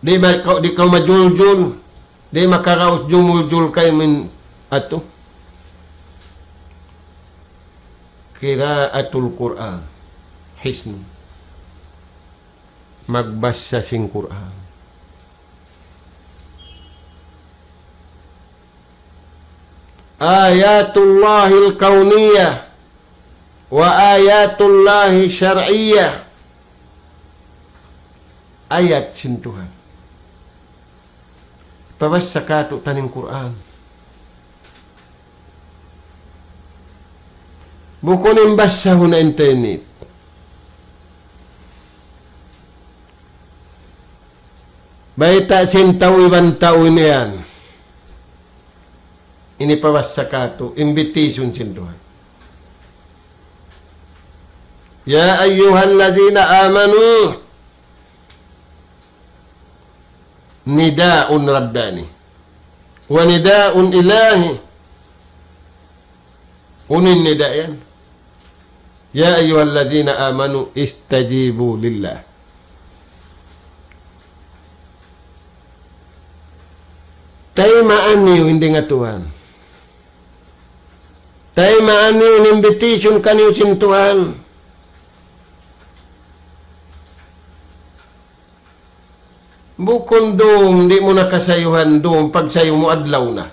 Di' ba kaw, di' kaw majuljul. Di' makaraus jumuljul kaymu in atu. قراءة القرآن. Hisn. Magbasa sin Qur'an. آيات الله الكونية وآيات الله الشرعية. Ayat sin Tuhan. Pabassa katu' taniyu in Qur'an. Bukun in bassahun ha internet. Bayta' sin tau iban tau ini yan. Ini pabassa katu', invitation sin Tuhan. يا أيها الذين آمنوا نداء رباني ونداء إلهي. Unu in nida' yan? يا أيها الذين آمنوا استجيبوا لله. Taymaun niyu in dayng ha Tuhan. Taymaun niyu in invitation kaniyu sin Tuhan. Bukun dum di' mu na kasayuhan dum, pagsayu mu adlaw na.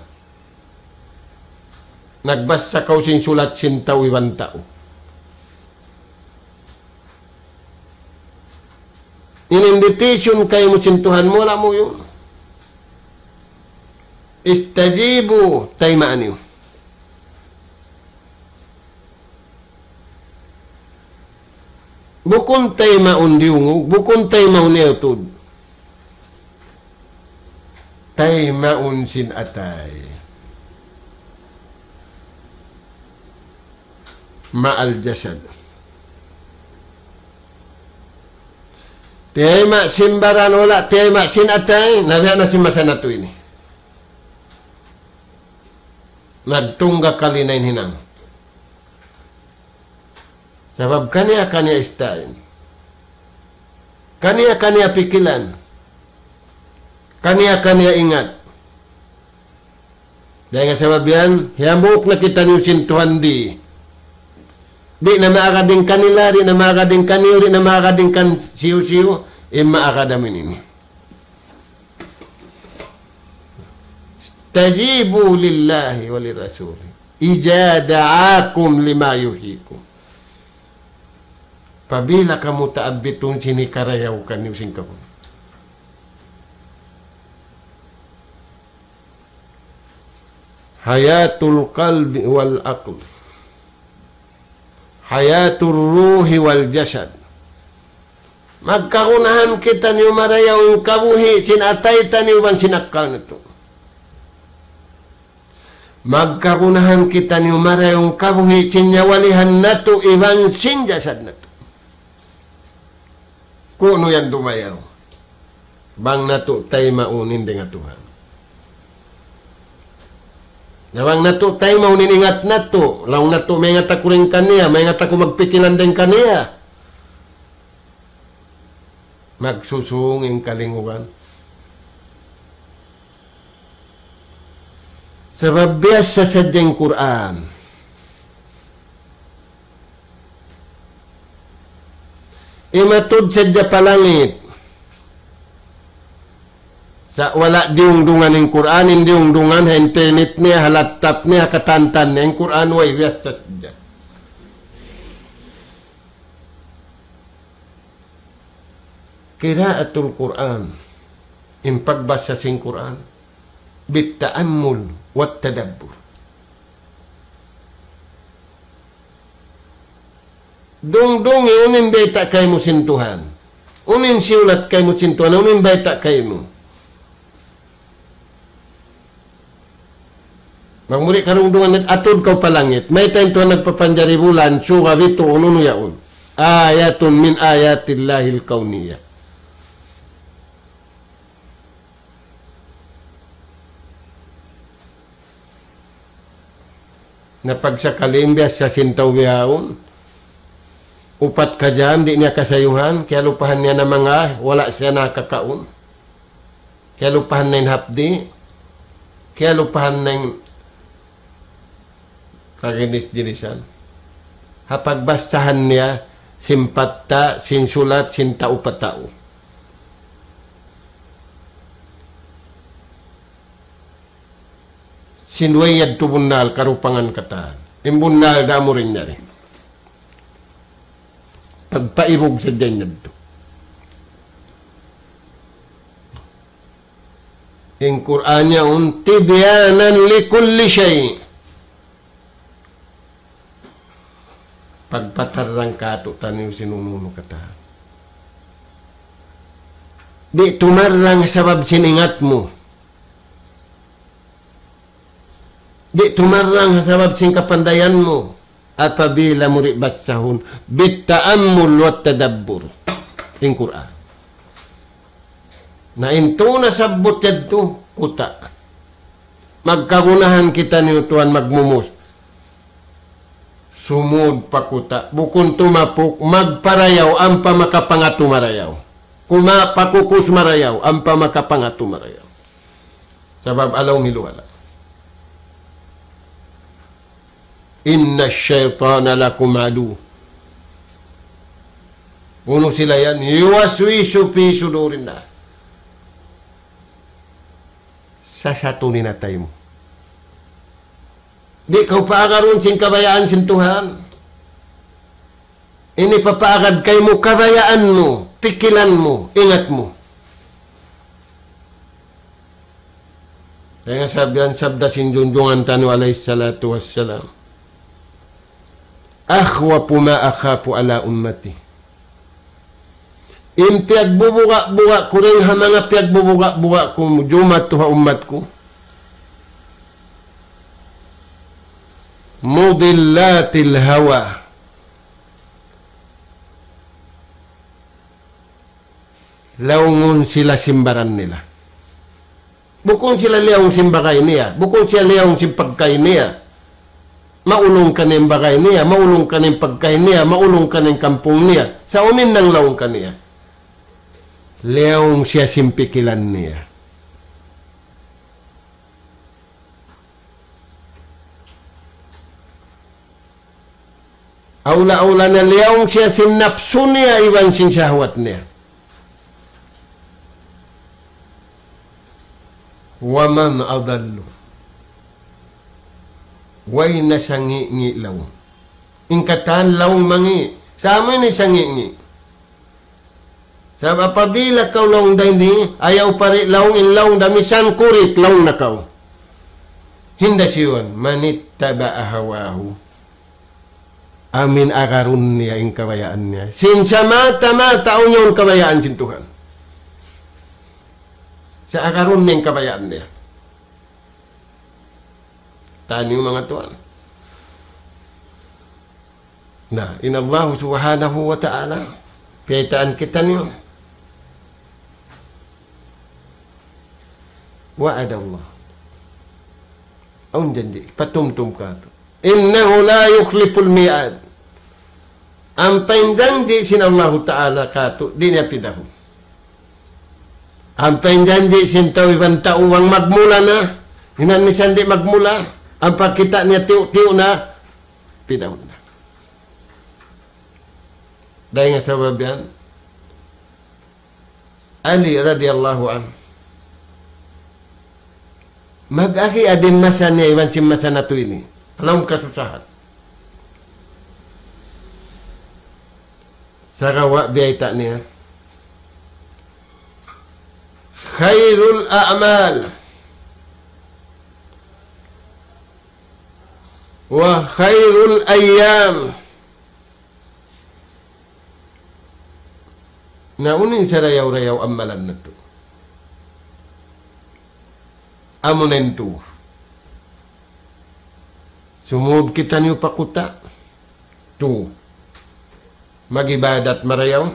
Nagbassa kaw sin sulat sin tau iban tau. In invitation kaymu sin Tuhan mu, wala' mu yun. استجيبوا, taymaun niyu. Bukun taymaun diyungug, bukun taymaun iyutud. Taymaun sin atay. مع الجسد. Tiyayma' sin baran wala', tiyayma' sin atay, na biya' na sin masa natu' ini. Nagtungga kali na in hinang. Sabab kaniya-kaniya istain. Kaniya-kaniya pikilan. Kaniya-kaniya ingat. Dayn ha sabab yan, hambuuk na kitaniyu sin Tuhan di'. Di' na maagad in kanila, di' na maagad in kaniyu, di' na maagad in kan siyu-siyu, in maagad amu ini. استجيبوا لله وللرسول إذا دعاكم لما يحييكم. Apabila kamu taabitun sin hikarayaw kaniyu sin kabuhi'. حياة القلب والعقل. حياة الروح والجسد. Magkagunahan kitaniyu marayaw in kabuhi' sin atay taniyu iban sin akkal natu'. Magkagunahan kitaniyu marayaw in kabuhi' sin nyawalihan natu' iban sin jasad natu'. Kunu' yan dumayaw. Bang natu' taymaun in dayng ha Tuhan. Na bang natu' taymaun in ingat natu', laung natu' maingat aku dayn kaniya, maingat aku magpikilan dayn kaniya. Magsusung in kalingugan. Sabab biyasa sadja in Qur'an. Imatud sadja pa langit. Sa' wala' diyungdungan in Qur'an, in diyungdungan ha internet niya, ha laptop niya, ha katantan niya, in Qur'an way biyasa sadja. قراءة القرآن, in pagbasa sin Qur'an, بالتأمل والتدبر. Dungdungi unu in bayta' kaymu sin Tuhan. Unu in siyulat kaymu sin Tuhan, unu in bayta' kaymu. Magmuri' karungdungan nat atud kaw pa langit. Mayta' in Tuhan nagpapanjari bulan, suga, bitu', unu-unu yaun. آية من آيات الله الكونية. Na pagsakali in biyasa sin tau bihaun, upat ka jam di' niya kasayuhan, kiyalupahan niya na manga, wala' siya nakakaun. Kiyalupahan na in hapdi', kiyalupahan na in kaginis-ginisan. Ha pagbasahan niya, sin patta', sin sulat, sin tau pa tau. Sin way yadtu bunnal karupangan katan. In bunnal da amu in yari. Pagpaibug sadja in yadtu. In Qur'an yaun, تبيانا لكل شيء. Pagpatarrang kātu'niyu sin unu-unu katan. Di' tumarrang sabab sin ingat mu. Di' tumarrang sabab sin kapandayan mu. Apabila mu di' basahun, بالتأمل والتدبر in Qur'an. Na in tū nasabbut yadtu, kuta'. Magkagunahan kitaniyu tuwan magmumus. Sumud pa kuta'. Bukun tumapuk, magparayaw, ampa makapangatu marayaw. Kuma-, pakukus marayaw, ampa makapangatu marayaw. Sabab alaw miluwala. إن الشيطان لكم عدو. Unu sila yan, يوسوس في صدور الناس. Sasatun in atay mu. Di' kaw paagarun sin kabayaan sin Tuhan. Ini papaagad kaymu kabayaan mu, pikilan mu, ingat mu. Kaya sabyan sabda sin junjungan taniyu alayhi salatu wassalam, أخوف ما أخاف على أمتي. In piyagbubuga-buga ku dayn ha manga piyagbubuga-buga ku jumatu ha ummat ku. مضلات الهوى. Laungun sila sin baran nila. Bukun sila liyaung sin bagay niya. Bukun sila liyaung sin pagkahi niya. Maulung kaniya in bagay niya, maulung kaniya in pagkahi niya, maulung kaniya in kampung niya. Sa' uminnang laung kaniya. Liyaung siya sin pikilan niya. Awla-awla na liyaung siya sin napsu niya iban sin shahwat niya. ومن أضل. Way na sangi'-ngi' laung. In katan laung mangi'. Sa' amu ini sangi'-ngi'. Sabab apabila kaw laung dayn di, ayaw pa di' laung in laung da misan kurik laung na kaw. Hinda siyon, من اتبع هواه. Amu in agarun niya in kabayaan niya. Sin sa mata-mata awn yaun kabayaan sin Tuhan. Sa' agarun niya in kabayaan niya. Taniyu manga tuwan. Na, in Allah subhanahu wa ta'ala, piyaytaan kitaniyu. وعد الله. Awn janji', patumtum katu'. إنه لا يخلف الميعاد. Ampa in janji' sin Allahu Ta'ala katu', di' niya pidahun. Ampa in janji' sin tau iban tau bang magmula na, hinang misan di' magmula, ampa kita' niya tiyu'-tiyu' na, pidahun na. Dayn ha sabab yan, Ali radiyallahu anhu. Mag-agi adin masa niya iban sin masa natu' ini. Alam kasusahan. Sagawa' biyayta' niya. خير الأعمال وخير الأيام. Na unu in sarayaw-rayaw amalan natu'? Amu na in tū. Sumud kitaniyu pa kuta'. Tū. Mag-ibadat marayaw.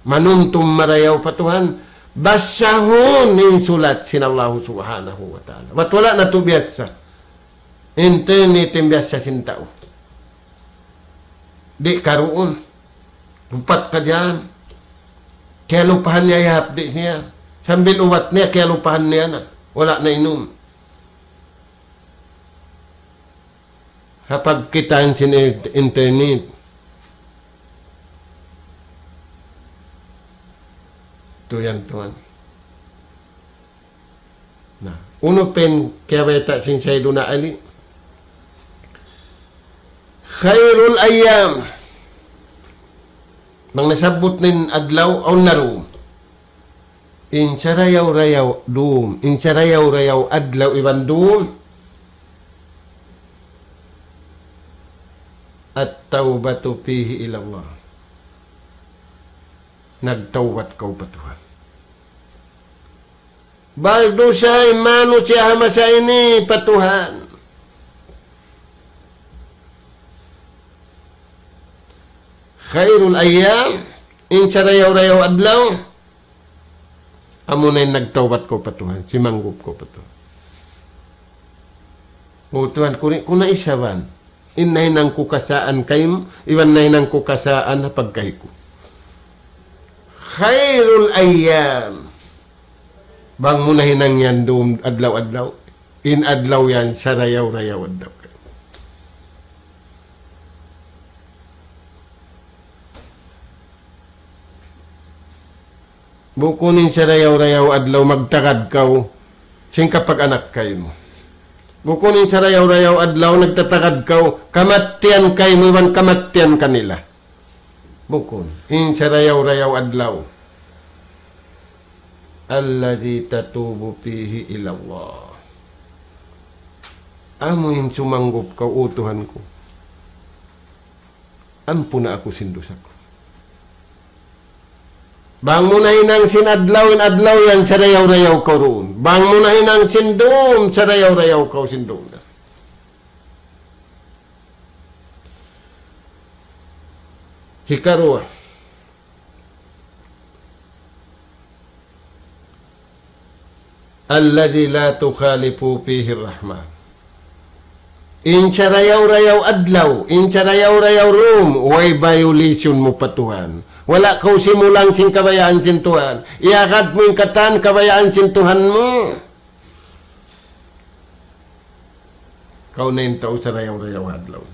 Manumtum marayaw pa Tuhan. Basahun in sulat sin Allahu Subhanahu wa Ta'ala. Bat wala' natu' biyasa. Internet in biyasa sin tau. Di' karuun. Upat ka dyan. Kiyalupahan niya, ihapdi' niya. Sambil ubat niya, kiyalupahan niya na. Wala' na inum. Ha pagkitaan sin in-, internet. Tuyan, tuwan. Na, unu pa in kiyabayta' sin Sayyiduna Ali? خير الأيام. Bang nasabbut na in adlaw, awn na dūm. In sarayaw-rayaw dūm, in sarayaw-rayaw adlaw iban dūm. التوبة فيه إلى الله. Nagtawbat kaw pa Tuhan. Bardusa in manusiya' ha masa ini pa Tuhan. Khairul ayyam, in sarayaw-rayaw adlaw, amuna in nagtawbat kaw pa Tuhan, simanggup kaw pa Tuhan. O Tuhan, kuri-, kuna isab in nahinang ku kasaan kaymu, iban nahinang ku kasaan ha pagkahi ku. Khairul ayyam. Bang mu nahinang yan dum adlaw-adlaw, in adlaw yan sarayaw-rayaw adlaw. Bukun in sarayaw-rayaw adlaw magtagad kaw sin kapag-anak kaymu. Bukun in sarayaw-rayaw adlaw nagtatagad kaw, kamattian kaymu iban kamattian kanila. Bukun. In sarayaw-rayaw adlaw. Alladhi tatubu fihi ilallah. Amu in sumanggup kaw, "O Tuhan ku, ampuna aku sin dusa ku." Bang mu nahinang sin adlaw, in adlaw yan sarayaw-rayaw kaw duun. Bang mu nahinang sin dum, sarayaw-rayaw kaw sin dum. Hikaruwa. Alladhi la tukhalifu fihi rahmah. In sarayaw-rayaw adlaw, in sarayaw-rayaw dum, way violation mu pa Tuhan. Wala' kaw simulang sin kabayaan sin Tuhan. Iyagad mu in katan kabayaan sin Tuhan mu. Kaw na in tau sarayaw-rayaw adlaw.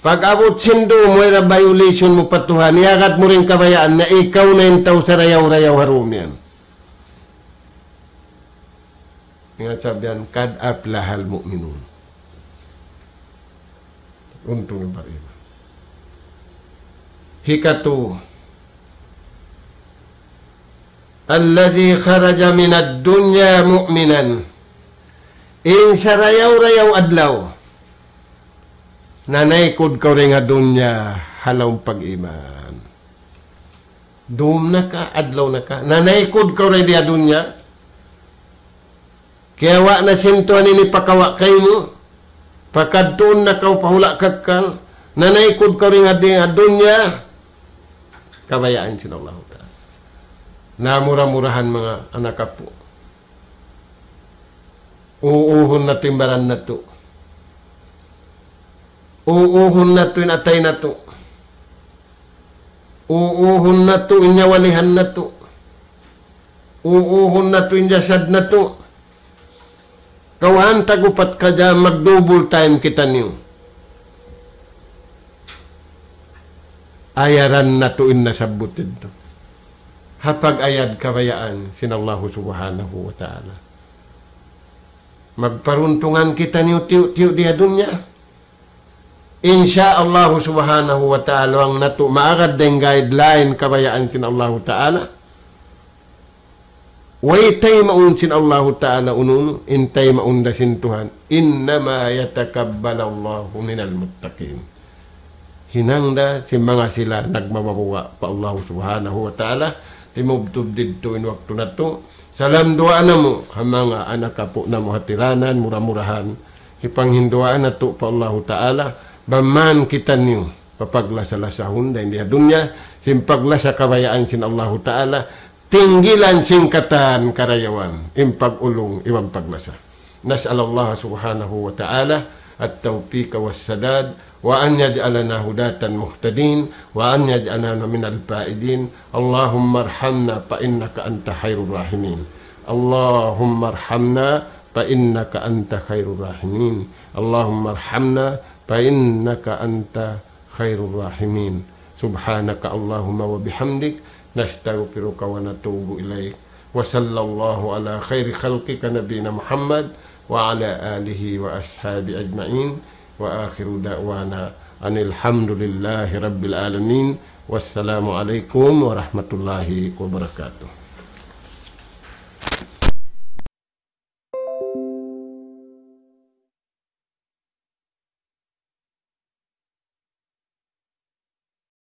Pag-abut sin dum, way da violation mu pa Tuhan, iyagad mu da in kabayaan na ikaw na in tau sarayaw-rayaw ha dum yan. Ingat, sabab yan, قد أفلح المؤمنون. Untung in bariman. Hikatu. الذي خرج من الدنيا مؤمنا. In sarayaw-rayaw adlaw, nanaykud kaw dayn ha dunya ha lawm pag-iman. Dum na ka, adlaw na ka, nanaykud kaw dayn di ha dunya. Kiyawa' na sin Tuhan in hipakawa' kaymu, pakadtuun na kaw pa hula' kakkal, nanaykud kaw dayn ha di-, ha dunya, kabayaan sin Allahu Ta'ala. Na mura-murahan, manga anak apu'. Uuhun natu' in baran natu'. Uuhun natu' in atay natu'. Uuhun natu' in nyawalihan natu'. Uuhun natu' in jasad natu'. Kawhaan tag-upat ka jam, mag-double time kitaniyu. Ayaran natu' in nasabbut yadtu. Ha pag-ayad kabayaan sin Allahu Subhanahu wa Ta'ala. Magparuntungan kitaniyu tiyu'-tiyu' di ha dunya. In sha Allahu Subhanahu wa Ta'ala, bang natu' maagad dayn guideline kabayaan sin Allahu Ta'ala. Way taymaun sin Allahu Ta'ala unu-unu, in taymaun da sin Tuhan. إنما يتقبل الله من المتقين. Hinang da sin manga sila nagmamabuga' pa Allahu Subhanahu wa Ta'ala. Timubtub didtu in waktu natu'. Salam duwaa namu' ha manga anak apu' namu' hatiranan, mura-murahan hipanghinduwaa natu' pa Allahu Ta'ala, bang man kitaniyu papaglasa-lasahun dayn di ha dunya, sin paglasa kabayaan sin Allahu Ta'ala, tinggilan sin katan karayawan, in pag-ulung iban paglasa. نسأل الله سبحانه وتعالى التوفيق والسداد، وأن يجعلنا هداة مهتدين، وأن يجعلنا من الفائزين. اللهم ارحمنا فإنك أنت خير الراحمين. اللهم ارحمنا فإنك أنت خير الراحمين. اللهم ارحمنا فإنك أنت خير الراحمين. سبحانك اللهم وبحمدك، نستغفرك ونتوب إليك. وصلى الله على خير خلقك نبينا محمد وعلى آله وأصحابه أجمعين. وآخر دعوانا أن الحمد لله رب العالمين. والسلام عليكم ورحمة الله وبركاته.